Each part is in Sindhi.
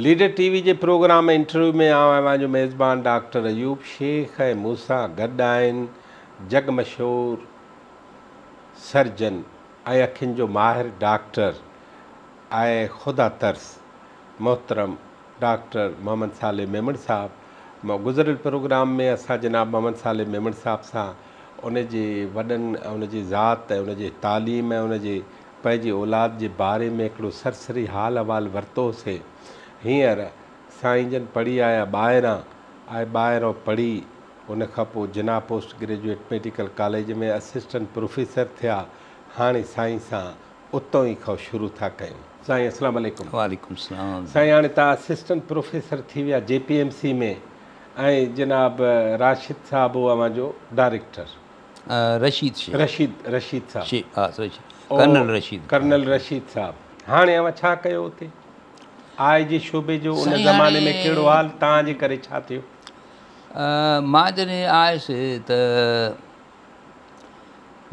ليڊر ٽي وي جي پروگرام انٽرويو ۾ آئون اوهان جو ميزبان ڊاڪٽر ايوب شيخ ۽ مون سان گڏ آهن جڳ مشهور سرجن ۽ اکين جو ماهر ڊاڪٽر ۽ خدا ترس محترم ڊاڪٽر محمد صالح ميمڻ صاحب. گذريل پروگرام ۾ اسان جناب محمد صالح ميمڻ صاحب سان ان جي وڏن ان جي ذات ۽ ان جي تعليم ۽ ان جي پنهنجي اولاد جي باري ۾ هڪڙو سرسري حال احوال ورتوسين. هينئر سائين جن پڙهي آيا ٻاهران ۽ ٻاهران پڙهي ان کان پوء Jinnah post graduate medical college ۾ assistant professor ٿيا. هاڻي سائين سان اتان ئي کان شروع ٿا ڪيون. سائين السلام عليڪم. وعليڪم السلام. سائين هاڻي توهان اسسٽنٽ پروفيسر ٿي ويا جي پي ايم سي ۾ ۽ جناب راشد صاحب هو اوهان جو ڊائريڪٽر. رشيد شيخ. رشيد رشيد صاحب. شيخ ها رشيد ڪرنل رشيد. ڪرنل رشيد صاحب. هاڻي اوهان ڇا ڪيو اتي؟ آء جي شعبي جو ان زماني ۾ ڪهڙو حال توهان جي ڪري ڇا ٿيو؟ مان جڏهن آيس ته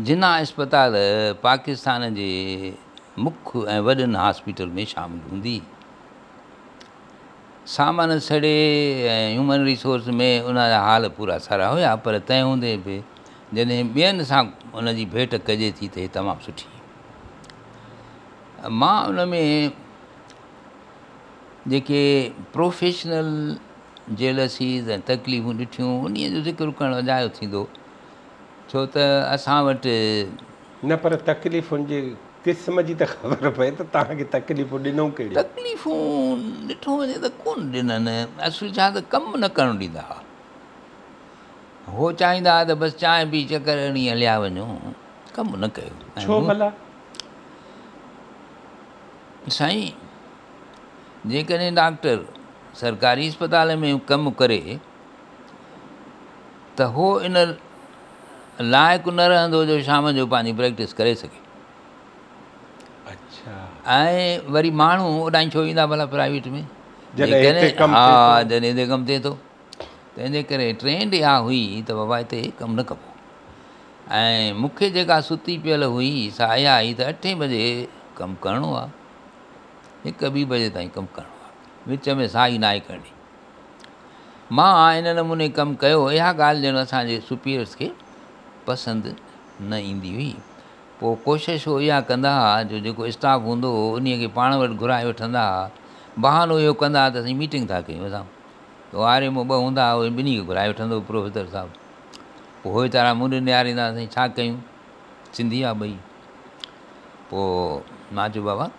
جناح اسپتال پاڪستان جي مک ۽ وڏن هاسپيٽل ۾ شامل هوندي. سامان سڙي ۽ هيومن ريسورس ۾ ان جا حال پورا سارا هيا پر تنهن هوندي به جڏهن ٻين سان ان جي ڀيٽ ڪجي ٿي ته هي تمام سٺي. مان ان ۾ جيڪي پروفيشنل جيلسيز ۽ تڪليفون ڏٺيون انهيء جو ذڪر ڪرڻ اجايو ٿيندو ڇو ته اسان وٽ. نه پر تڪليفن جي قسم جي ته خبر پئي ته توهان کي تڪليفون ڏنئون ڪهڙيون؟ تڪليفون ڏٺو وڃي ته ڪونه ڏنن. اصل ڇا ته ڪم نه ڪرڻ ڏيندا ها. هو چاهيندا ها ته بس چانهه پي چڪر هڻي هليا وڃو، ڪم نه ڪيو. ڇو ڀلا؟ سائين جيڪڏهن ڊاڪٽر سرڪاري اسپتال ۾ ڪم ڪري ته هو ان لائق نه رهندو جو شام جو پنهنجي پريڪٽس ڪري سگهي. اڇا. ۽ وري ماڻهو اوڏانهن ڇو ايندا ڀلا پرائيويٽ ۾؟ جڏهن هتي ڪم ٿئي ٿو. ها جڏهن هتي ڪم ٿئي ٿو. تنهن جي ڪري ٽرينڊ اها هئي ته بابا هتي ڪم نه ڪبو. ۽ مون کي جيڪا ستي پيل هئي سا اها هئي ته اٺين بجي ڪم ڪرڻو آهي، هڪ ٻي بجي تائين ڪم ڪرڻو آهي، وچ ۾ ساهي ناهي کڻڻي. مان ان نموني ڪم ڪيو، اها ڳالهه ڄڻ اسان جي سپيريئرس کي پسند نه ايندي هئي. پوء ڪوشش هو اها ڪندا ها جو جيڪو اسٽاف هوندو هو انهيء کي پاڻ وٽ گهرائي وٺندا ها. بهانو اهو ڪندا ها ته اسين ميٽنگ ٿا ڪيون اسان ته آر ايم او ٻه هوندا ها اهي ٻنهي کي گهرائي وٺندو هو پروفيسر صاحب. پوء هو ويچارا مون ڏي نهاريندا ها سائين ڇا ڪيون؟ سنڌي هئا ٻئي. پوء مان چيو بابا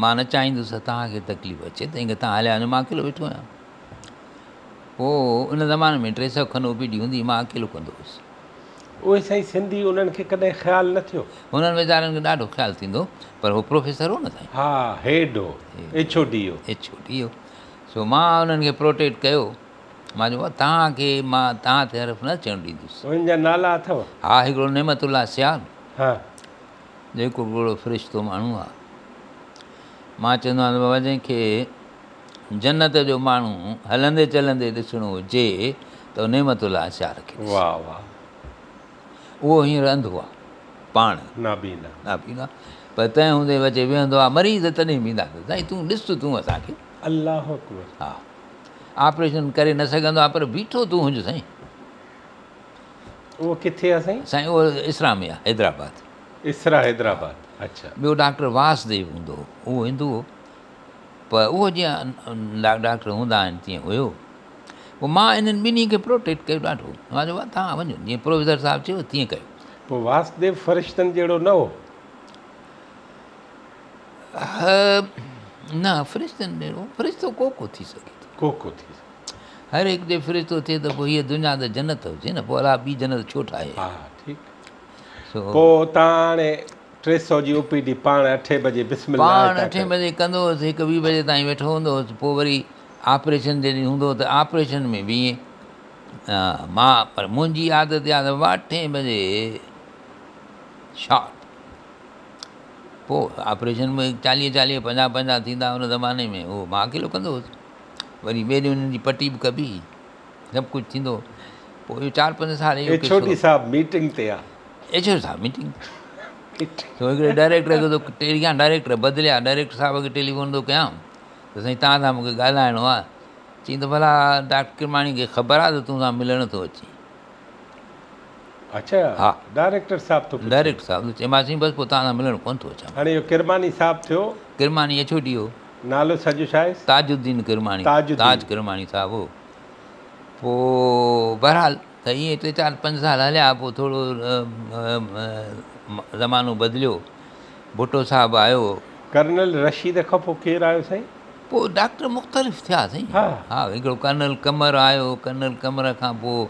مان نه چاهيندس ته توهان کي تڪليف اچي تنهن ڪري توهان هليا وڃو مان اڪيلو ويٺو آهيان. پوء ان زماني ۾ 300 کن او پي ڊي هوندي هئي مان اڪيلو ڪندو هوس. اهي سائين سنڌي انهن کي ڪڏهن خيال نه ٿيو؟ هنن ويچارن کي ڏاڍو خيال ٿيندو پر هو پروفيسر هو نه سائين. ها هيڊ هو، ايڇ او ڊي هو. ايڇ او ڊي هو. سو مان انهن کي پروٽيڪٽ ڪيو. مان چيو بابا توهان کي مان توهان تي حرف نه اچڻ ڏيندس. انهن جا نالا اٿو؟ ها هڪڙو نعمت الله سيال. ها. جيڪو به وڏو فرشتو ماڻهو آ. مان چوندو آهيان ته بابا جنهن کي جنت جو ماڻهو هلندي چلندي ڏسڻو هجي ته نعمت الله سيال کي ڏسي. واهه واهه. اهو هينئر انڌو آ پاڻ. نابينا. نابينا پر تنهن هوندي به اچي ويهندو آ مريض تڏهن به ايندا اٿس سائين تون ڏس تون اسان کي. الله اڪبر. ها آپريشن ڪري نه سگهندو آ پر بيٺو تون هج سائين. اهو ڪٿي آ سائين؟ سائين اهو اسرا ۾ آ حيدرآباد. اسرا حيدرآباد اڇا. ٻيو ڊاڪٽر واسديو هوندو هو اهو هندو هو پر اهو جيئن ڊاڪٽر هوندا آهن تيئن هيو. پوء مان انهن ٻنهي کي پروٽيڪٽ ڪيو ڏاڍو. مان چيو بابا توهان وڃو جيئن پروفيسر صاحب چيو تيئن ڪيو. پوء واسديو فرشتن جهڙو نه هو؟ نه فرشتن جهڙو فرشتو ڪو ڪو ٿي سگهي ٿو. ڪو ڪو ٿي سگهي. هر هڪ جي فرشتو ٿئي ته پوء هيء دنيا ته جنت هجي نه پوء الله ٻي جنت ڇو ٺاهي؟ ها ٺيڪ. پوء توهان هاڻي 300 جي او پي ڊي پاڻ اٺين بجي بسم الله پاڻ اٺين بجي ڪندو هوس هڪ ٻي بجي تائين ويٺو هوندو هوس پوء وري آپريشن جڏهن هوندو هو ته آپريشن ۾ به ائين مان پر منهنجي عادت اها ته بابا اٺين بجي شارپ پوء آپريشن ۾ 40 40 50 50 ٿيندا ان زماني ۾ اهو مان اڪيلو ڪندو هوس. وري ٻئي ڏينهن انهن جي پٽي به ڪبي هئي، سڀ ڪجهه ٿيندو هو. پوء اهو 4 5 سال اهو ايڇ او ڊي صاحب ميٽنگ تي آ. ايڇ او ڊي صاحب ميٽنگ سو هڪڙي ڊائريڪٽر کي ٿو ٽيليان ڊائريڪٽر بدليا ڊائريڪٽر صاحب کي ٽيليفون ٿو ڪيان ته سائين توهان سان مون کي ڳالهائڻو آهي. چيائين ته ڀلا ڊاڪٽر ڪرماڻي کي خبر آهي ته تون سان ملڻ ٿو اچين؟ اڇا ها. ڊائريڪٽر صاحب ٿو پڇي. ڊائريڪٽر صاحب ٿو چئي. مان چيم بس پوء توهان سان ملڻ ڪونه ٿو اچان. هاڻي اهو ڪرماني صاحب ٿيو. ڪرماني ايڇ او ڊي هو. نالو سڄو ڇا آهيس؟ تاج الدين ڪرماڻي. تاج الدين. تاج ڪرماڻي صاحب هو. پوء بهرحال ته ائين ٽي چار پنج سال هليا پوء ٿورو زمانو بدليو. ڀٽو صاحب آيو. ڪرنل رشيد کان پوء ڪير آيو سائين؟ پوء ڊاڪٽر مختلف ٿيا سائين. ها. ها هڪڙو ڪرنل قمر آيو، ڪرنل قمر کان پوء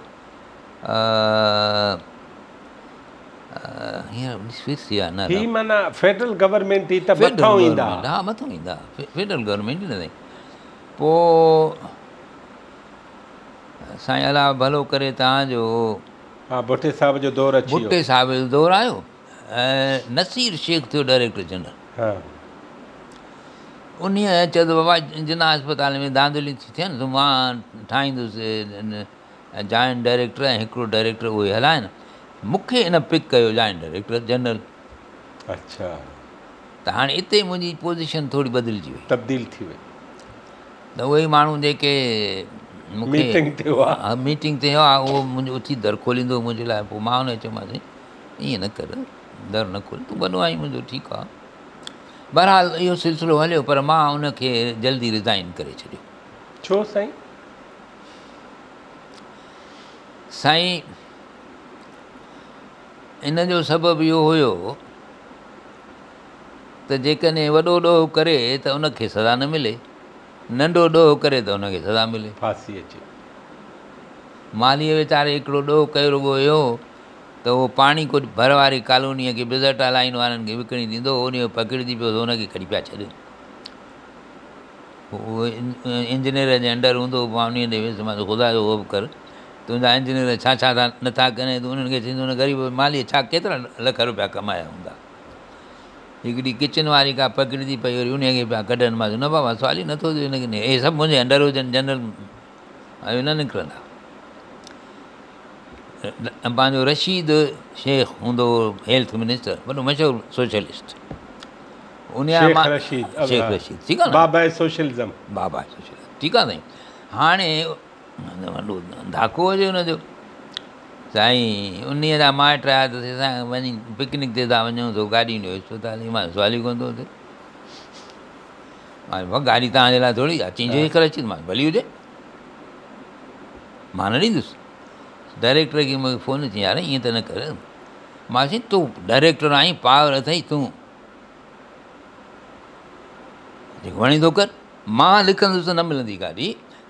هينئر ڏس ويا نه. هي معنيٰ فيڊرل گورنمينٽ ئي ته مٿان ايندا. ها مٿان ايندا، فيڊرل گورنمينٽ ئي نه سائين. پوء سائين الله ڀلو ڪري توهان جو. ها ڀٽي صاحب جو دور اچي ويو. ڀٽي صاحب جو دور آيو. نصير شيخ ٿيو ڊائريڪٽر جنرل. ها. انهيء چيو ته بابا جناح اسپتال ۾ ڌانڌليون ٿي ٿين ته مان ٺاهيندس جوائنٽ ڊائريڪٽر ۽ هڪڙو ڊائريڪٽر اهي هلائن. مون کي ان پڪ ڪيو جوائنٽ ڊائريڪٽر جنرل. اڇا. ته هاڻي اتي منهنجي پوزيشن ٿوري بدلجي وئي. تبديل ٿي وئي. ته اهي ئي ماڻهو جيڪي مون کي ميٽنگ تي هئا. ها ميٽنگ تي هئا، اهو منهنجو اٿي در کوليندو هو منهنجي لاءِ. پوءِ مان هن کي چيومانس ائين نه ڪر، در نه کول، تون وڏو آهين منهنجو، ٺيڪ آهي. بهرحال اهو سلسلو هليو پر مان ان کي جلدي رزائن ڪري ڇڏيو. ڇو سائين؟ سائين ان جو سبب اهو هيو ته جيڪڏهن وڏو ڏوهه ڪري ته ان کي سزا نه ملي، ننڍو ڏوهه ڪري ته ان کي سزا ملي. ڦاسي اچي. مالهيءَ ويچاري هڪڙو ڏوهه ڪيو رڳو اهو ته اهو پاڻي ڪجهه ڀر واري ڪالونيءَ کي بزرٽا لائن وارن کي وڪڻي ڏيندو هو، ان پڪڙجي پيو ته ان کي کڻي پيا ڇڏين. اهو انجنيئر جي انڊر هوندو هو. مان انهيءَ ڏي ويس، مان چيو خدا جو خوف ڪر، تنهنجا انجنيئر ڇا ڇا ٿا نٿا ڪن، تون انهن کي چوندو هن غريب مالهيءَ ڇا ڪيترا لک رپيا ڪمايا هوندا. هڪڙي ڪچن واري ڪا پڪڙجي پئي وري ان کي پيا ڪڍن. مان چيو نه بابا سوال ئي نٿو ٿئي، هن کي اهي سڀ منهنجي انڊر هجن جنرل اهي نه نڪرندا. پنهنجو رشيد شيخ هوندو هو هيلٿ منسٽر، وڏو مشهور سوشلسٽ. ان شيخ رشيد. شيخ رشيد ٺيڪ آهي نه، بابا سوشلزم. بابا سوشلزم ٺيڪ آهي سائين. هاڻي وڏو ڌاڪو هجي هن جو سائين. ان جا مائٽ آيا ته اسان وڃي پڪنڪ تي ٿا وڃون، تو گاڏي ڏيو اسپتال. مان سوال ئي ڪونه ٿو ٿئي. مان گاڏي توهان جي لاءِ ٿوري آهي. چئين شيخ رشيد. مان ڀلي هجي، مان نه ڏيندس. ڊائريڪٽر کي مون کي فون چئي يار ائين ته نه ڪر. مان چئي تون ڊائريڪٽر آهين، پاور اٿئي، تون جيڪو وڻي ٿو ڪر. مان لکندس ته نه ملندي گاڏي،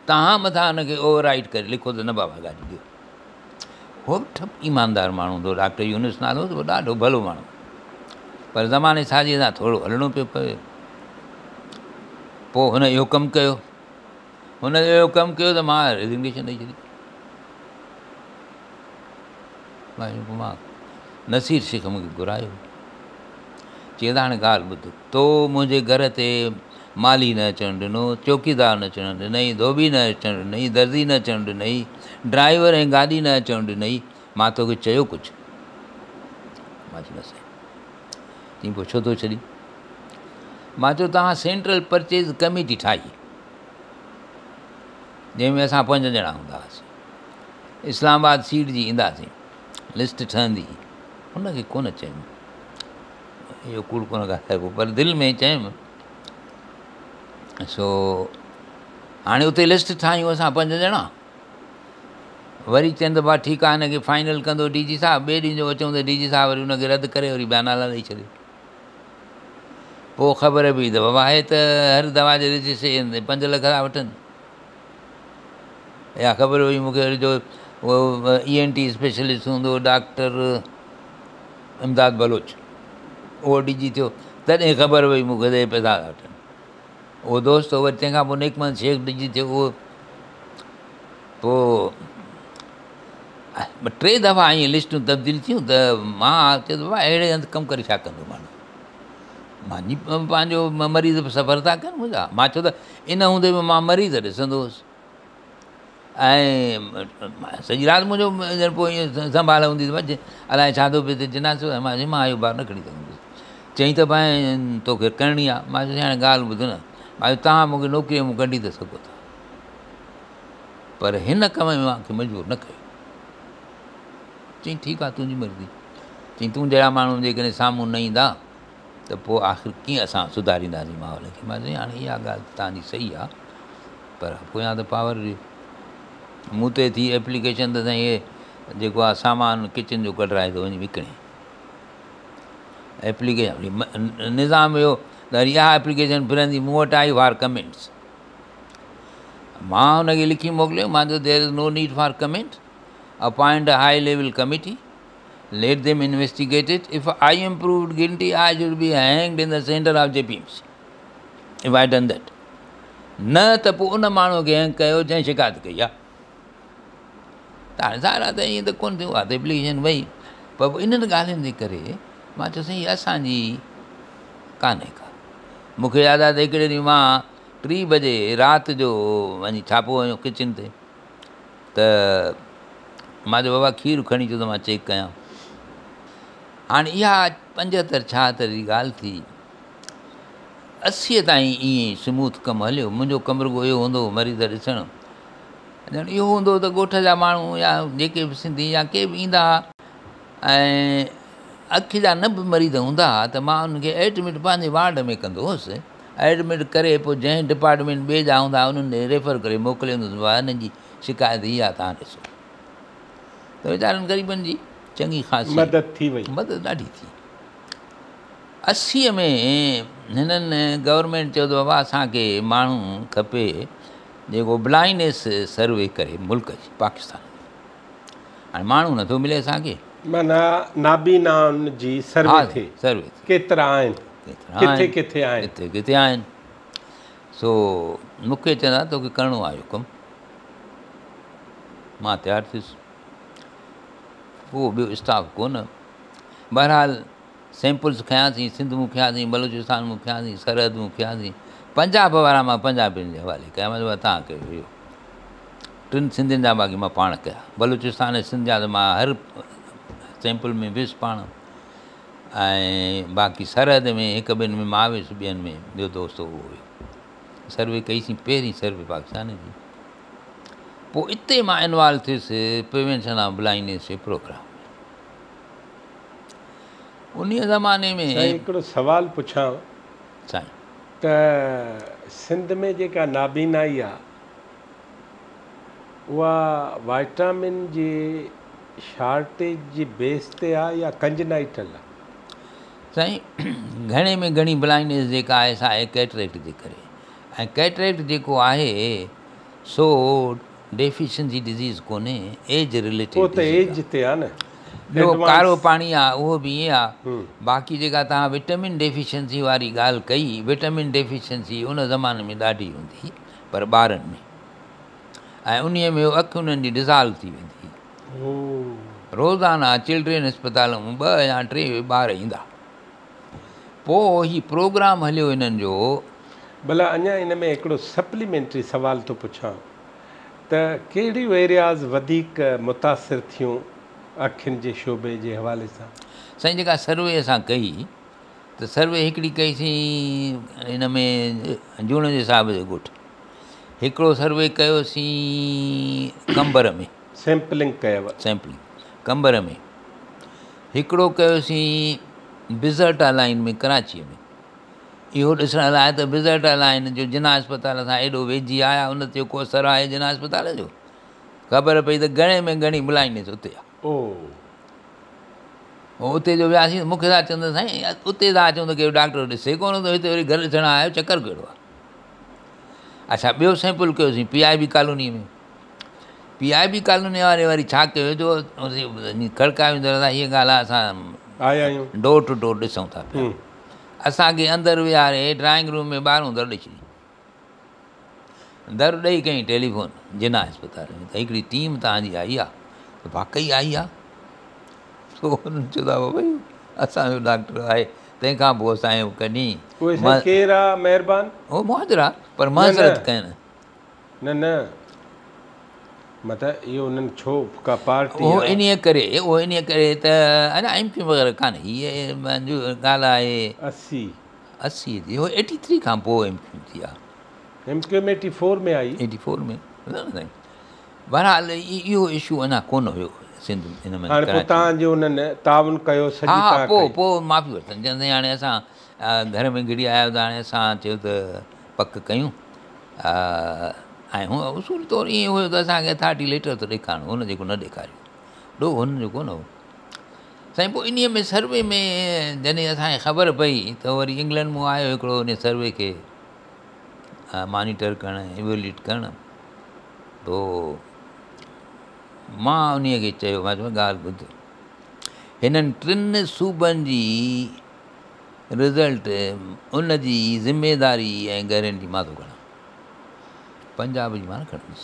توهان مٿان هن کي اوور رائيٽ ڪري لکو ته نه بابا گاڏي ڏيو. هو به ٺپ ايماندار ماڻهو هوندو، ڊاڪٽر يونس نالو هو، ڏاڍو ڀلو ماڻهو، پر زماني سازيءَ سان ٿورو هلڻو پيو پئي. پوءِ هن اهو ڪم ڪيو، هن اهو ڪم ڪيو ته مان ريزگنيشن ڏيئي ڇڏي. مان نصير شيخ مون کي گهرايو، چئي ته هاڻي ڳالهه ٻڌ، تو منهنجي گهر تي مالهي نه اچڻ ڏنو، چوڪيدار نه اچڻ ڏنئي، ڌوٻي نه اچڻ ڏنئي، درزي نه اچڻ ڏنئي، ڊرائيور ۽ گاڏي نه اچڻ ڏنئي، مان توکي چيو ڪجهه؟ مان چيو نه سائين. چئي پوءِ ڇو ٿو ڇڏين؟ مان چيو توهان سينٽرل پرچيز ڪميٽي ٺاهي، جنهن ۾ اسان 5 ڄڻا هوندا هئاسين، اسلام آباد سيٽ جي اينداسين، لسٽ ٺهندي. هن کي ڪونه چيم، اهو ڪوڙ ڪونه ڳالهائبو، پر دل ۾ چيم. سو هاڻي اتي لسٽ ٺاهيون اسان 5 ڄڻا. وري چون ته ڀاءُ ٺيڪ آهي، هن کي فائنل ڪندو ڊي جي صاحب. ٻئي ڏينهن جو اچون ته ڊي جي صاحب وري هن کي رد ڪري وري ٻيا نالا ڏيئي ڇڏي. پوءِ خبر پئي ته بابا هي ته هر دوا جي رجسٽريشن تي 5 لک ٿا وٺن. اها خبر هئي مون کي وري جو اهو اي اين ٽي اسپيشلسٽ هوندو هو ڊاڪٽر امداد بلوچ، اهو ڊي جي ٿيو، تڏهن خبر پئي مون کي ته هي پئسا ٿا وٺن. اهو دوست هو. وري تنهن کان پوءِ نيڪمند شيخ ڊي جي ٿيو، اهو پوءِ 3 دفعا ائين لسٽون تبديل ٿيون. ته مان چيو بابا اهڙي هنڌ ڪم ڪري ڇا ڪندو ماڻهو، منهنجي پنهنجو مريض به سفر ٿا ڪن منهنجا. مان چيو ته ان هوندي به مان مريض ڏسندو هئس ۽ سڄي رات منهنجو پوءِ ائين سنڀال هوندي ته الائي ڇا ٿو پئي ٿئي. جناسو مان چيو مان اهو بار نه کڻي سگهندس. چئين ته ڀائي توکي ڪرڻي آهي. مان چيو هاڻي ڳالهه ٻڌ نه، مان چيو توهان مون کي نوڪريء مان ڪڍي ته سگهو ٿا پر هن ڪم ۾ مان کي مجبور نه ڪيو. چيائين ٺيڪ آهي تنهنجي مرضي. چيائين تون جهڙا ماڻهو جيڪڏهن سامهون نه ايندا ته پوء آخر ڪيئن اسان سڌارينداسين ماحول کي. مان چيو هاڻي اها ڳالهه ته توهان جي صحيح آهي پر پويان ته پاور ڏيو. مون تي ٿي ايپليڪيشن ته سائين هي جيڪو آهي سامان ڪچن جو ڪڍرائي ٿو وڃي وڪڻي. ايپليڪيشن نظام هيو ته وري اها ايپليڪيشن ڦرندي مون وٽ آئي فار ڪمينٽس. مان هن کي لکي موڪليو مان چيو there is no need for comment appoint a high level committee let them investigate it if I am proved guilty I should be hanged in the centre of J P M C if I done that نه ته پوء ان ماڻهوء کي هينگ ڪيو جنهن شڪايت ڪئي آهي. ته هاڻي ظاهر آهي ته ائين ته ڪونه ٿيو آهي ته ايپليڪيشن وئي پر پوء انهن ڳالهين جي ڪري مان چيو سائين اسان جي ڪانهي ڪا. مون کي ياد آهي ته هڪڙي ڏينهن مان ٽي بجي رات جو وڃي ڇاپو هنيو ڪچن تي ته مان چيو بابا کير کڻي اچو ته مان چيڪ ڪيان. هاڻي اها پنجهتر ڇاهتر جي ڳالهه ٿي. اسيء تائين ائين ئي سموٿ ڪم هليو. منهنجو ڪم رڳو اهو هوندو هو مريض ڏسڻ. ڄڻ اهو هوندو هو ته ڳوٺ جا ماڻهو يا جيڪي به سنڌي يا ڪي به ايندا ها ۽ اک جا نه به مريض هوندا ها ته مان انهن کي ايڊمٽ پنهنجي وارڊ ۾ ڪندو هوس. ايڊمٽ ڪري پوء جنهن ڊپارٽمينٽ ٻئي جا هوندا ها انهن ڏي ريفر ڪري موڪليندو هوس بابا هنن جي شڪايت هي آهي توهان ڏسو. ته ويچارن غريبن جي چڱي خاصي مدد ٿي وئي. مدد ڏاڍي ٿي. اسيء ۾ هنن گورنمينٽ چيو ته بابا اسان کي ماڻهو کپي جيڪو بلائنڊنيس سروي ڪري ملڪ جي پاڪستان ۾ هاڻي ماڻهو نٿو ملي اسان کي. معنيٰ نابينائن جي سروي ٿئي. سروي ٿئي. ڪيترا آهن. ڪٿي ڪٿي آهن. ڪٿي ڪٿي آهن. سو مون کي چوندا توکي ڪرڻو آهي اهو ڪم. مان تيار ٿيس. ڪو ٻيو اسٽاف ڪونه. بهرحال سيمپلز کنياسين، سنڌ مون کنياسين، بلوچستان مون کنياسين، سرحد مون کنياسين، پنجاب وارا مان پنجابين جي حوالي ڪيا، مان چيو توهان ڪيو اهو. ٽن سنڌين جا باقي مان پاڻ ڪيا. بلوچستان ۽ سنڌ جا ته مان هر سيمپل ۾ ويس پاڻ ۽ باقي سرحد ۾ هڪ ٻن ۾ مان ويس ٻين ۾ ٻيو دوست اهو ويو. سروي ڪئي سين پهرين سروي پاڪستان جي. پوء اتي مان انوالو ٿيس پريونشن آف بلائنڊنيس جي پروگرام ۾. انهيء زماني ۾. سائين هڪڙو سوال پڇان سائين. ته سنڌ ۾ جيڪا نابينائي آ اها وائٽامن جي شارٽيج جي بيس تي آ يا ڪنجنائيٽل آ؟ سائين گهڻي ۾ گهڻي بلائنڊنيس جيڪا آهي سا آهي ڪيٽريڪٽ جي ڪري ۽ ڪيٽريڪٽ جيڪو آهي سو ڊيفيشنسي ڊزيز ڪونهي ايج رليٽيڊ پوء ته ايج تي آ نه. ٻيو ڪارو پاڻي آ اهو به ائين آ. باقي جيڪا توهان وٽامن ڊيفيشنسي واري ڳالهه ڪئي وٽامن ڊيفيشنسي ان زماني ۾ ڏاڍي هوندي هئي پر ٻارن ۾ ۽ انهي ۾ اک انهن جي ڊزالو ٿي ويندي هئي. روزانه چلڊرين اسپتال مان ٻه يا ٽي ٻار ايندا. پوء هي پروگرام هليو انهن جو. ڀلا اڃا ان ۾ هڪڙو سپليمينٽري سوال ٿو پڇان ته ڪهڙيون ايرياز وڌيڪ متاثر ٿيون اکين جي شعبي جي حوالي سان؟ سائين جيڪا سروي اسان ڪئي ته سروي هڪڙي ڪئي سين ان ۾ جوڻيجي صاحب جي ڳوٺ هڪڙو سروي ڪيوسين قمبر ۾. سيمپلنگ ڪيو. سيمپلنگ قمبر ۾ هڪڙو ڪيوسين بزرٽا لائين ۾ ڪراچيء ۾. اهو ڏسڻ لاء ته بزرٽا لائين جو جناح اسپتال سان ايڏو ويجهي آهي ان تي ڪو اثر آهي جناح اسپتال جو؟ خبر پئي ته گهڻي ۾ گهڻي بلائنڊنيس اتي آهي. اتي جو وياسين مون کي ٿا چون ته سائين اتي ٿا اچون ته ڪير ڊاڪٽر ڏسي ڪونه ٿو هتي وري گهر ڏسڻ آيا آهيو چڪر ڪهڙو آهي؟ اڇا ٻيو سيمپل ڪيوسين P I B colony ۾ P I B colony واري وري ڇا ڪيو جو کڙڪايون ته هيء ڳالهه آهي اسان آيا آهيون ڊور ٽو ڊور ڏسون ٿا پيا اسان کي اندر ويهاري ڊرائنگ روم ۾ ٻاهرون در ڏئي ڇڏي. در ڏئي ڪيائين ٽيليفون جناح اسپتال ۾ ته هڪڙي ٽيم توهان جي آئي آ ته واقعي آئي آ سو هنن چيو ته ڀئي اسان جو ڊاڪٽر آهي تنهن کان پوء اسان جو ڪڏهن اهي سائين ڪير آ مهربان؟ هو مهاجر آ پر معذرت ڪين. نه نه مطلب اهو انهن ڇو ڪا پارٽي اهو انهيء ڪري اهو انهيء ڪري ته اڃا ايم ڪيو وغيره ڪانه هيء ڳالهه آهي 80. 80 جي هو ايٽي ٿري کان پوء ايم ڪيو ٿي آ. ايم ڪيو ايم 84 ۾ آئي. 84 ۾ سائين. بهرحال اهو اشو اڃا ڪونه هيو سنڌ ان ۾. هاڻي پوء توهان جو انهن تعاون ڪيو سڄي ها پوء پوء معافي ورتن، چون سائين هاڻي اسان گهر ۾ گهڙي آيا آهيون ته هاڻي اسان چيو ته پڪ ڪيون. ۽ هو اصول طور ائين هيو ته اسان کي اٿارٽي ليٽر ته ڏيکارڻو هن جيڪو نه ڏيکاريو ڏوهه هن جو ڪونه هو سائين. پوء انهيء ۾ سروي ۾ جڏهن اسان کي خبر پئي ته وري انگلنڊ مون آيو هڪڙو ان سروي کي مانيٽر ڪرڻ ايويليوئيٽ ڪرڻ، پوء مان انهيء کي چيو، مان چيو ڳالهه ٻڌ، هنن ٽن صوبن جي رزلٽ ان جي ذميداري ۽ گارنٽي مان ٿو کڻان، پنجاب جي مان نه کڻندس.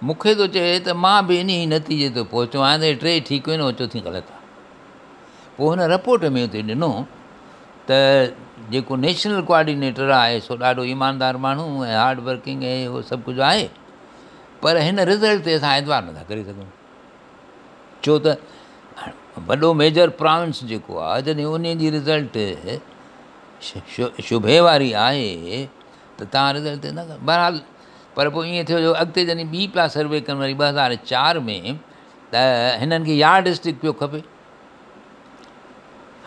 مون کي ٿو چئي ته مان به انهيء نتيجي تي پهچو آهيان ته ٽي ٺيڪ آهن ۽ چوٿين غلط آهي. پوء هن رپورٽ ۾ اتي ڏنو ته جيڪو نيشنل ڪوآرڊينيٽر آهي سو ڏاڍو ايماندار ماڻهو ۽ هارڊ ورڪنگ ۽ اهو سڀ ڪجهه آهي، پر هن رزلٽ تي اسان اعتبار نٿا ڪري سگهون، ڇو ته وڏو ميجر پراونس جيڪو آهي جڏهن ان جي رزلٽ شبهي واري آهي ته توهان رزلٽ تي نه. بهرحال پر پوء ائين ٿيو جو اڳتي جڏهن ٻي پيا سروي ڪن وري 2004 ۾ ته هنن کي يارڊ اسٽڪ پيو کپي.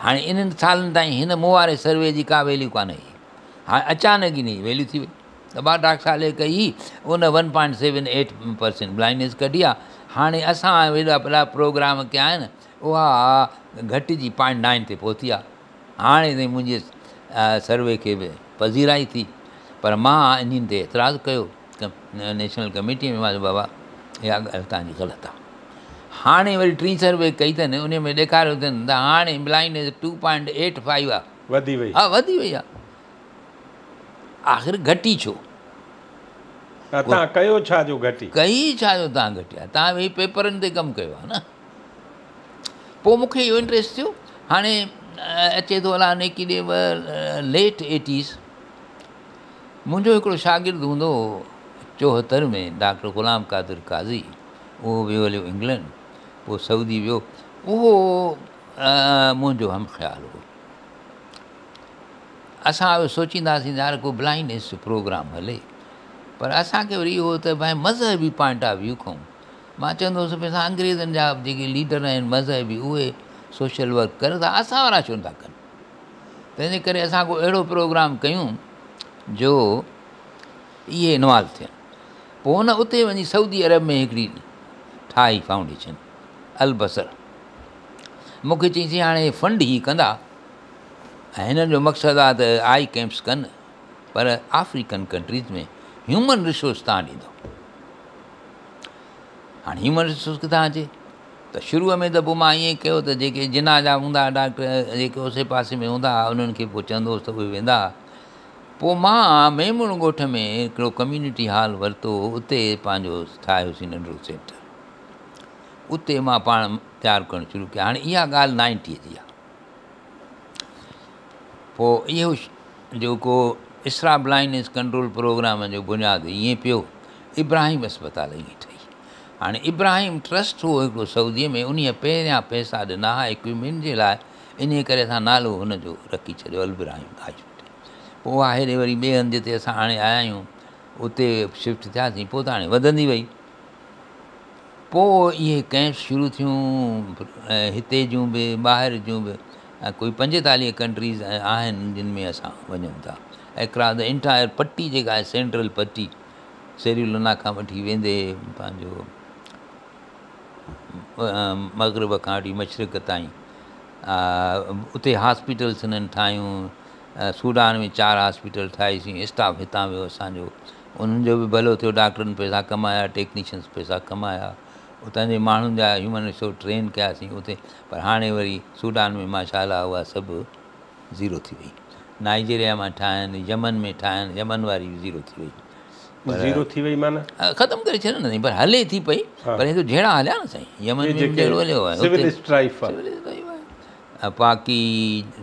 هاڻي انهن سالن تائين هن مون واري سروي جي ڪا ويليو ڪانه هئي، هاڻي اچانڪ ئي ويليو ٿي وئي. ته ٻا ڊاڪٽر صاحب ڪئي ان 1.78% بلائنڊنيس ڪڍي آهي. هاڻي اسان وڏا وڏا پروگرام ڪيا آهن، اها گهٽجي 0.9 تي پهتي آهي. هاڻي تائين منهنجي سروي کي به پذيرائي ٿي، پر مان انهن تي اعتراض ڪيو نيشنل ڪميٽيء ۾، مان چيو بابا اها ڳالهه توهان جي غلط آهي. هاڻي وري ٽين سروي ڪئي اٿن، ان ۾ ڏيکاريو اٿن ته هاڻي بلائنڊنيس 2.85 آهي، وڌي وئي. ها وڌي وئي آهي. آخر گهٽي ڇو؟ توهان ڪيو ڇا جو گهٽي؟ ڪئي ڇا جو توهان گهٽي آهي؟ توهان ويهي پيپرن تي ڪم ڪيو آهي نه. پوء مون کي اهو انٽريسٽ ٿيو. هاڻي اچي ٿو الله نيڪي ڏي ليٽ 80s منهنجو هڪڙو شاگرد هوندو هو 74 ۾ ڊاڪٽر غلام قادر قاضي، اهو ويو هليو انگلنڊ، پوء سعودي ويو، اهو منهنجو هم خيال هو. اسان اهو سوچينداسين ته يار ڪو بلائنڊنيس جو پروگرام هلي، پر اسان کي وري اهو ته ڀائي مذهبي پوائنٽ آف ويو کان مان چوندو هوس ڀئي اسان انگريزن جا جيڪي ليڊر آهن مذهبي اهي سوشل ورڪ ڪن ٿا، اسان وارا ڇو نٿا ڪن؟ تنهنجي ڪري اسان ڪو اهڙو پروگرام ڪيون جو اهي انوالو ٿين. پوء هن اتي وڃي سعودي عرب ۾ هڪڙي ٺاهي فائونڊيشن البصر. مون کي چيائين سائين هاڻي فنڊ هي ڪندا ۽ هنن جو مقصد آهي ته آئي ڪيمپس ڪن، پر آفريڪن ڪنٽريز ۾ هيومن ريسورس تان ڏيندو. هاڻي هيومن ريسورس ڪٿان اچي؟ ته شروع ۾ ته پوء مان ائين ڪيو ته جيڪي جناح جا هوندا هئا ڊاڪٽر جيڪي اوسي پاسي ۾ هوندا هئا انهن کي پوء چوندو هوس ته اهي ويندا هئا. پوء مان ميمڻ ڳوٺ ۾ هڪڙو ڪميونٽي هال ورتو، اتي پنهنجو ٺاهيوسين ننڍڙو سينٽر، اتي مان پاڻ تيار ڪرڻ شروع ڪيا. هاڻي اها ڳالهه 90 جي آهي. پوء اهو جيڪو اسرا بلائنڊنيس ڪنٽرول پروگرام جو بنياد ائين پيو، ابراهيم اسپتال ائين ٺهي. هاڻي ابراهيم ٽرسٽ هو هڪڙو سعوديء ۾، انهيء پهريان پئسا ڏنا ها اڪوپمينٽ جي لاء، انهيء ڪري اسان نالو هن جو رکي ڇڏيو البراهيم هاسپيٽل. پوء اها هيڏي وري ٻئي هنڌ جتي اسان هاڻي آيا آهيون اتي شفٽ ٿياسين، پوء ته هاڻي وڌندي وئي. پوء اهي ڪئمپس شروع ٿيون، هتي جون به ٻاهر جون به، ۽ ڪوئي 45 ڪنٽريز آهن جن ۾ اسان وڃون ٿا. اڪراس the entire پٽي جيڪا آهي سينٽرل پٽي، سيريلونا کان وٺي ويندي پنهنجو مغرب کان وٺي مشرق تائين اتي هاسپيٽلس هنن ٺاهيون. سوڊان ۾ 4 هاسپيٽل ٺاهيسين، اسٽاف هتان ويو اسانجو، انهن جو به ڀلو ٿيو، ڊاڪٽرن پئسا ڪمايا، ٽيڪنيشنس پئسا ڪمايا، اتان جي ماڻهن جا هيومن ريسورس ٽرين ڪياسين اتي. پر هاڻي وري سوڊان ۾ ماشاء الله اها سڀ زيرو ٿي وئي. نائجيريا مان ٺاهين، يمن ۾ ٺاهين، يمن واري به زيرو ٿي وئي. زيرو ٿي وئي معنيٰ؟ ختم ڪري ڇڏيو نه سائين، پر هلي ٿي پئي، پر هي ته جهيڙا هليا نه سائين، يمن ۾ به جهيڙو هليو آهي، سول اسٽرائف آهي. باقي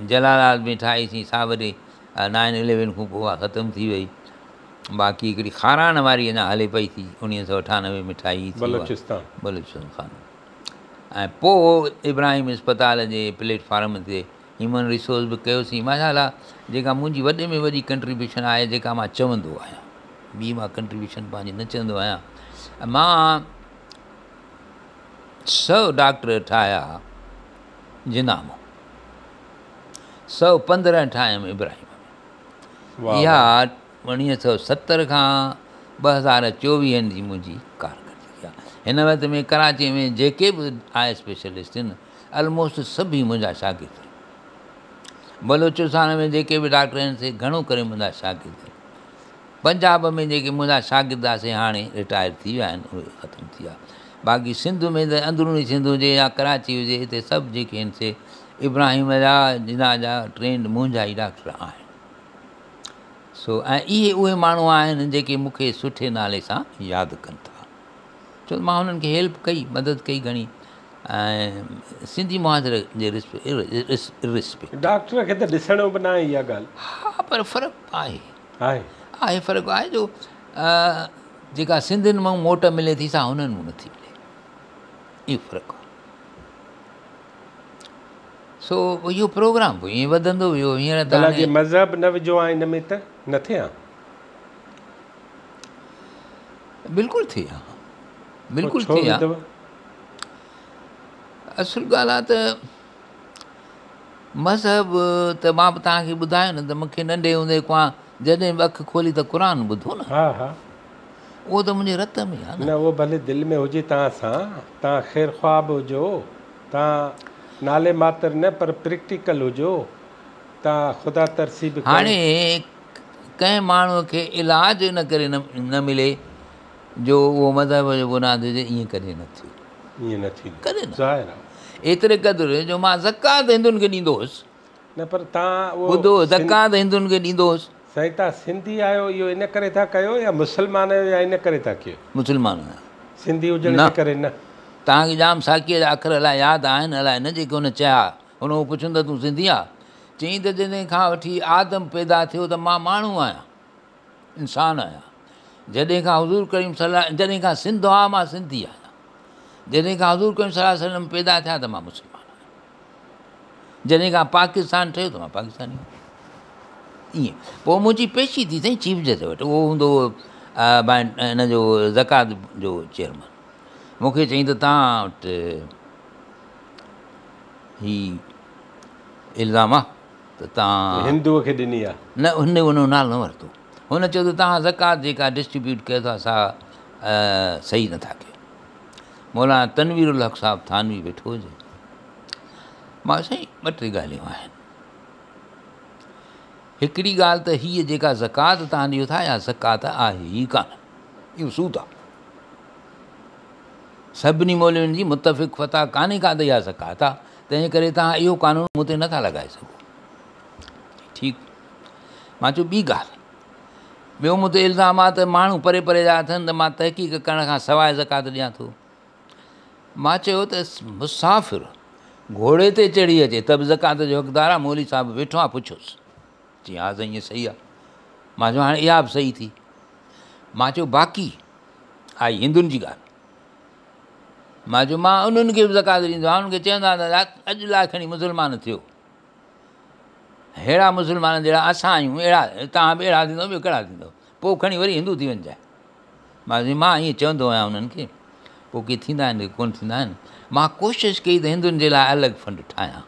جلال آباد ۾ ٺاهيسين سا وري 9/11 کان پوء اها ختم ٿي وئي. باقي هڪڙي خاران واري اڃا هلي پئي ٿي، 1998 ۾ ٺاهي ٿي بلوچستان، بلوچستان خان. ۽ پوء ابراهيم اسپتال جي پليٽ فارم تي هيومن ريسورس به ڪيوسين. ماشاء الله جيڪا منهنجي وڏي ۾ وڏي ڪنٽريبيوشن آهي جيڪا مان چوندو آهيان، ٻي مان ڪنٽريبيوشن پنهنجي نه چوندو آهيان. مان 100 ڊاڪٽر ٺاهيا جناح مان، 115 ٺاهيم ابراهيم ۾. اها 1970 کان 2024 جي منهنجي ڪارڪردگي آهي. هن وقت ۾ ڪراچيء ۾ جيڪي به آء اسپيشلسٽ آهن آلموسٽ سڀئي منهنجا شاگرد آهن. بلوچستان ۾ جيڪي به ڊاڪٽر آهن سي گهڻو ڪري منهنجا شاگرد آهن. پنجاب ۾ جيڪي منهنجا شاگرد هئا سي هاڻي رٽائر ٿي ويا آهن، اهي ختم ٿي ويا. باقي سنڌ ۾ ته اندروني سنڌ هجي يا ڪراچي هجي، هتي سڀ جيڪي آهن سي ابراهيم جا، جناح جا ٽرينڊ منهنجا ئي ڊاڪٽر آهن. سو ۽ اهي اهي ماڻهو آهن جيڪي مون کي سٺي نالي سان ياد ڪن ٿا، ڇو ته مان هنن کي هيلپ ڪئي، مدد ڪئي گهڻي. ۽ سنڌي معاشري جي رسپيڪٽ. ڊاڪٽر کي ته ڏسڻو به ناهي اها ڳالهه. ها پر فرق آهي. آهي. آهي فرق آهي جو جيڪا سنڌين مان موٽ ملي ٿي سا هنن مان نٿي ملي، اهو فرق آهي. سو اهو پروگرام به ائين وڌندو ويو. هينئر ته ڀلا جي مذهب نه وجهو ها ان ۾ ته نه ٿئي ها؟ بلڪل ٿئي ها، بلڪل ٿئي ها. اصل ڳالهه آهي ته مذهب ته مان به توهان کي ٻڌايو نه ته مون کي ننڍي هوندي کان جڏهن به اک کولي ته قرآن ٻڌو نه. ها ها. اهو ته منهنجي رت ۾ آهي نه. نه اهو ڀلي دل ۾ هجي توهان سان، توهان خير خواه به هجو، توهان نالي ماتر نه پر پريڪٽيڪل هجو، توهان خدا ترسي به ڪيو. هاڻي ڪنهن ماڻهوء کي علاج ان ڪري نه ملي جو اهو مذهب جو بنياد هجي، ائين ڪڏهن نه ٿيو. ائين نه ٿيندو. ڪڏهن نه. ظاهر آهي. ايتري قدر جو مان زڪوات هندن کي ڏيندو هوس. نه پر توهان اهو ٻڌو، زڪوات هندن کي ڏيندو هوس. سائين توهان سنڌي آهيو اهو ان ڪري ٿا ڪيو يا مسلمان آهيو يا ان ڪري ٿا ڪيو؟ مسلمان آهيان. سنڌي هجڻ جي ڪري نه. توهان کي ڄام ساقيء جا اکر الائي ياد آهن الائي نه، جيڪي هن چيا. هن اهو پڇيو ته تون سنڌي آهين؟ چيائين ته جڏهن کان وٺي آدم پيدا ٿيو ته مان ماڻهو آهيان، انسان آهيان. جڏهن کان حضور ڪريم صلي الله، جڏهن کان سنڌ آ مان سنڌي آهيان. جڏهن کان حضور ڪريم صلي الله عليه وسلم پيدا ٿيا ته مان مسلمان آهيان. جڏهن کان پاڪستان ٺهيو ته مان پاڪستاني آهيان. ائين پوء منهنجي پيشي ٿي سائين چيف جج وٽ. اهو هوندو هو هن جو زڪوات جو چيئرمين. مون کي چيائين ته توهان وٽ هي الزام آ ته توهان هندوء کي ڏني آ. نه، هن ان جو نالو نه ورتو. هن چيو ته توهان زڪوات جيڪا ڊسٽريبيوٽ ڪيو ٿا سا صحيح نٿا ڪيو. مولانا تنوير الحق صاحب ٿانوي ويٺو هجي. مان سائين ٻه ٽي ڳالهيون آهن. هڪڙي ڳالهه ته هيء جيڪا زڪوات توهان ڏيو ٿا اها زڪوات آهي ئي ڪانه، اهو سود آ. سڀني مولوين جي متفق فتويٰ ڪانهي ڪا ته اها زڪوات آ، تنهن ڪري توهان اهو قانون مون تي نٿا لڳائي سگهو. ٺيڪ. مان چيو ٻي ڳالهه، ٻيو مون تي الزام آ ته ماڻهو پري پري جا اٿن ته مان تحقيق ڪرڻ کان سواء زڪوات ڏيان ٿو. مان چيو ته مسافر گهوڙي تي چڙهي اچي ته به زڪوات جو حقدار آ، مولوي صاحب ويٺو آ پڇوس. چيائين ها سائين ائين صحيح آ. مان چيو هاڻي اها به صحيح ٿي. مان چيو باقي آئي هندن جي ڳالهه. مان چيو مان انهن کي به زڪوات ڏيندو آهيان، انهن کي چوندو آهيان ته اڄ لاء کڻي مسلمان ٿيو، ههڙا مسلمان جهڙا اسان آهيون اهڙا توهان به اهڙا ٿيندو، ٻيو ڪهڙا ٿيندو، پوء کڻي وري هندو ٿي وڃجانء. مان چيو مان ائين چوندو آهيان انهن کي، پوء ڪي ٿيندا آهن ڪي ڪونه ٿيندا آهن. مان ڪوشش ڪئي ته هندن جي لاء الڳ فنڊ ٺاهيان،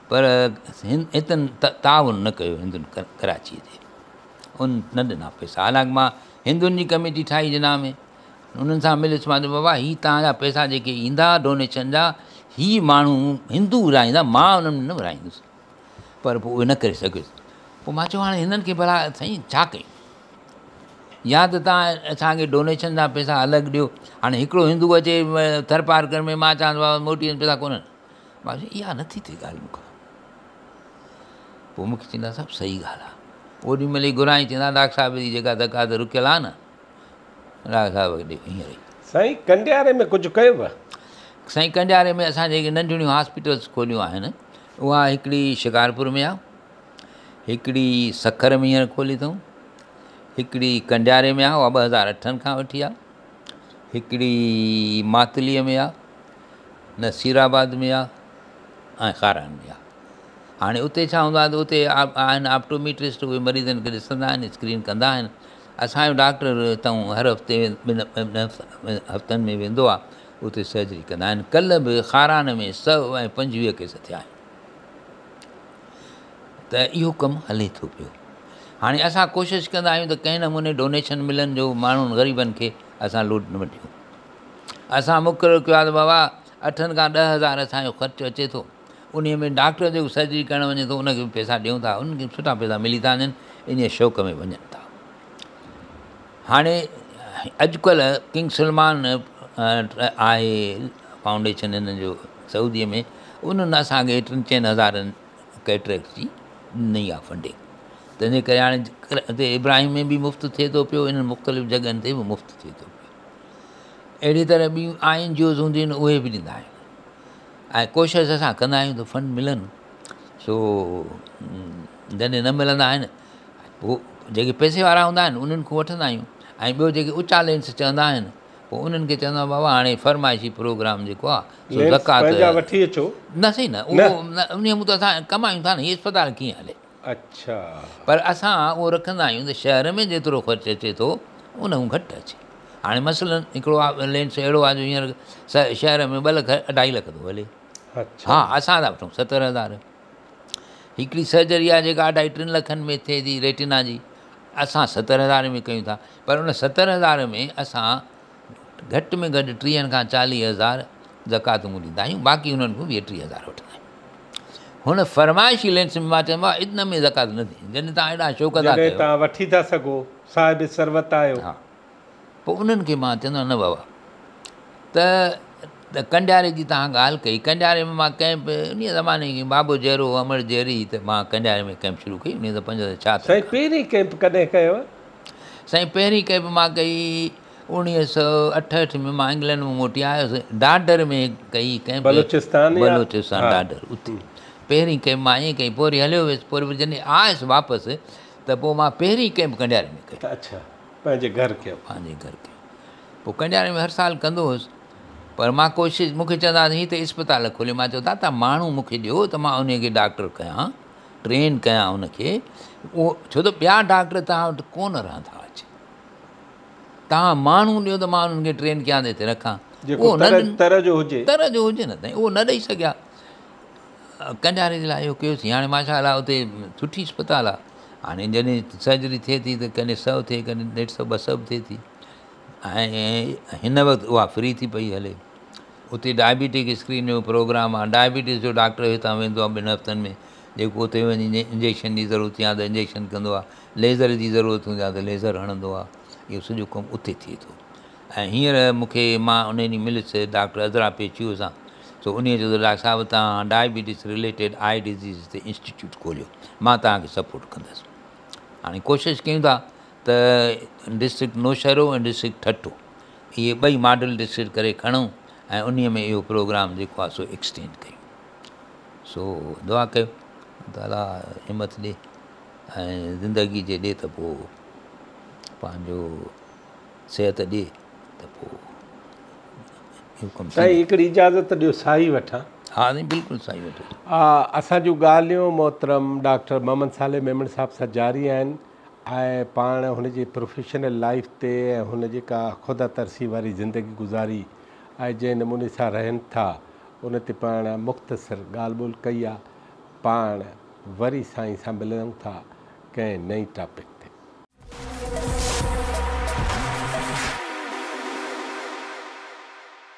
پر هتن تعاون نه ڪيو هندن ڪراچيء جي، ان نه ڏنا پئسا. حالانڪ مان هندن جي ڪميٽي ٺاهي جناح ۾، انهن سان مليس. مان چيو بابا هي توهان جا پئسا جيڪي ايندا ڊونيشن جا، هي ماڻهو هندو ورهائيندا، مان انهن ۾ نه ورهائيندس. پر پوء اهي نه ڪري سگهيس. پوء مان چيو هاڻي هنن کي ڀلا سائين ڇا ڪيون، يا ته توهان اسان کي ڊونيشن جا پئسا الڳ ڏيو. هاڻي هڪڙو هندو اچي ٿرپارڪر ۾ مان چوان ٿو بابا موٽي وڃ پئسا ڪونهن. مان چيو اها نٿي ٿئي ڳالهه مون کان. پوء مون کي چوندا صاحب صحيح ڳالهه آهي. اوڏي مهل ئي گهرائين چوندا ڊاڪٽر صاحب جي جيڪا زڪوات رڪيل آهي نه ڊاڪٽر صاحب کي ڏيو هينئر ئي. سائين ڪنڊياري ۾ ڪجهه ڪيو؟ سائين ڪنڊياري ۾ اسان جيڪي ننڍڙيون هاسپيٽلس کوليون آهن اها هڪڙي شڪارپور ۾ آهي، هڪڙي سکر ۾ هينئر کولي اٿئون، هڪڙي ڪنڊياري ۾ آهي اها 2008 کان وٺي آهي، هڪڙي ماتليء ۾ آهي، نصير آباد ۾ آهي ۽ خاران ۾ آهي. هاڻي اتي ڇا هوندو آهي ته اتي آهن آپٽوميٽرسٽ، اهي مريضن کي ڏسندا آهن، اسڪرين ڪندا آهن. اسان جو ڊاڪٽر هتان هر هفتي ٻن هفتن ۾ ويندو آهي، اتي سرجري ڪندا آهن. ڪلهه به خاران ۾ 125 ڪيس ٿيا آهن. ته اهو ڪم هلي ٿو پيو. هاڻي اسان ڪوشش ڪندا آهيون ته ڪنهن نموني ڊونيشن ملن جو ماڻهن غريبن کي اسان لوڊ نه ڏيون. اسان مقرر ڪيو آهي ته بابا 8 کان 10,000 اسان جو خرچ اچي ٿو، انهيء ۾ ڊاڪٽر جيڪو سرجري ڪرڻ وڃي ٿو ان کي به پئسا ڏيون ٿا، انهن کي به سٺا پئسا ملي ٿا وڃن، انهيء شوق ۾ وڃن ٿا. هاڻي اڄڪلهه ڪنگ سلمان آهي فائونڊيشن هنن جو سعوديء ۾، انهن اسان کي 3-4 هزارن ڪيٽريڪٽ جي ڏني آهي فنڊنگ. تنهن جي ڪري هاڻي هتي ابراهيم ۾ به مفت ٿئي ٿو پيو، انهن مختلف جڳهن تي به مفت ٿئي ٿو پيو. اهڙي طرح ٻيون آئي اين جي اوز هونديون آهن اهي به ڏيندا آهن ۽ ڪوشش اسان ڪندا آهيون ته فنڊ ملن. سو جڏهن نه ملندا آهن پوء جيڪي پئسي وارا هوندا آهن انهن کان وٺندا آهيون ۽ ٻيو جيڪي اچا لينس چوندا آهن پوء انهن کي چوندا آهيون بابا هاڻي فرمائشي پروگرام جيڪو آهي سو زڪوات پنهنجا وٺي اچو. نه سائين نه، اهو نه، انهيء مون ته اسان ڪمايون ٿا نه، هي اسپتال ڪيئن هلي. اڇا. پر اسان اهو رکندا آهيون ته شهر ۾ جيترو خرچ اچي ٿو ان کان گهٽ اچي. هاڻي مثلاً هڪڙو لينس اهڙو آهي جو هينئر شهر ۾ 2 لک 2.5 لک ٿو هلي. اڇا. ها اسان ٿا وٺون 70,000. هڪڙي سرجري آهي جيڪا 2.5-3 لکن ۾ ٿئي ٿي ريٽينا جي، اسان 70,000 ۾ ڪيون ٿا. پر ان 70,000 ۾ اسان گهٽ ۾ گهٽ 30 کان 40,000 زڪوات مون ڏيندا آهيون، باقي انهن کان 20-30,000 وٺندا آهيون. هن فرمائشي لينس ۾ مان چوندو آهيان ان ۾ زڪوات نه ڏي، جڏهن توهان ايڏا شوق ٿا جڏهن ڪيو. توهان وٺي ٿا سگهو، صاحب ثروت آهيو. ها، پوء انهن کي مان چوندو آهيان نه بابا، ته ڪنڊياري جي توهان ڳالهه ڪئي، ڪنڊياري ۾ مان ڪئمپ انهيء زماني ۾ بابو جهڙو هو، امڙ جهڙي، ته مان ڪنڊياري ۾ ڪئمپ شروع ڪئي 1976 سائين پهرين ڪئمپ ڪڏهن ڪيو؟ سائين پهرين ڪئمپ مان ڪئي 1968 ۾ مان انگلينڊ مان موٽي آيس، ڍاڍر ۾ ڪئي ڪئمپ. بلوچستان يا؟ بلوچستان ڍاڍر، اتي پهرين ڪئمپ مان ائين ڪئي، پوء وري هليو ويس، پوء وري جڏهن آيس واپس ته پوء مان پهرين ڪئمپ ڪنڊياري ۾ ڪئي. اڇا، پنهنجي گهر ڪيو. پنهنجي گهر ڪيو. پوء ڪنڊياري ۾ هر سال ڪندو هوس، پر مان ڪوشش، مون کي چوندا هئا هي ته اسپتال کولي، مان چيو دادا ماڻهو مون کي ڏيو ته مان انهي کي ڊاڪٽر ڪيان، ٽرين ڪيان ان کي، اهو ڇو ته ٻيا ڊاڪٽر توهان وٽ ڪونه رهندا اچن، توهان ماڻهو ڏيو ته مان انهن کي ٽرين ڪيان ته هتي رکان. جيڪو تر جو هجي. تر جو هجي نه سائين، اهو نه ڏئي سگهيا. ڪنڊياري جي لاء اهو ڪيوسين. هاڻي ماشاء الله اتي سٺي اسپتال آهي. هاڻي جڏهن سرجري ٿئي ٿي ته ڪڏهن 100 ٿئي، ڪڏهن 150 200 به ٿئي ٿي، ۽ هن وقت اها فري ٿي پئي هلي. اتي ڊائبيٽڪ اسڪرين جو پروگرام آهي، ڊائبيٽس جو ڊاڪٽر هتان ويندو آهي 2 هفتن ۾ جيڪو اتي وڃي انجيڪشن جي ضرورت ٿيندي آهي ته انجيڪشن ڪندو آهي، ليزر جي ضرورت هوندي آهي ته ليزر هڻندو آهي. اهو سڄو ڪم اتي ٿئي ٿو. ۽ هينئر مون کي مان ان ڏينهن مليس ڊاڪٽر عذرا پيچوهو سان، سو انهيء چيو ته ڊاڪٽر صاحب توهان ڊائبيٽس رليٽيڊ آء ڊزيز تي انسٽيٽيوٽ کوليو، مان توهان کي سپورٽ ڪندس. هاڻي ڪوشش ڪيون ٿا ته ڊسٽرڪٽ نوشهرو ۽ ڊسٽرڪٽ ٺٽو اهي ٻئي ماڊل ڊسٽرڪٽ ڪري کڻون ۽ انهيء ۾ اهو پروگرام جيڪو آهي سو ايڪسٽينڊ ڪيون. سو دعا ڪيو الله تعاليٰ همت ڏي ۽ زندگي جي ڏي ته پوء پنهنجو صحت ڏي ته پوء اهو ڪم ٿيندو. سائين هڪڙي اجازت ڏيو ساهي وٺان. ها سائين بلڪل ساهي وٺو. اسان جون ڳالهيون محترم ڊاڪٽر محمد صالح ميمڻ صاحب سان جاري آهن ۽ پاڻ هن جي پروفيشنل لائيف تي ۽ هن جيڪا خدا ترسي واري زندگي گذاري ۽ جنهن نموني سان رهن ٿا ان تي پاڻ مختصر ڳالهه ٻولهه ڪئي آ. پاڻ وري سائين سان ملون ٿا ڪنهن نئين ٽاپڪ تي.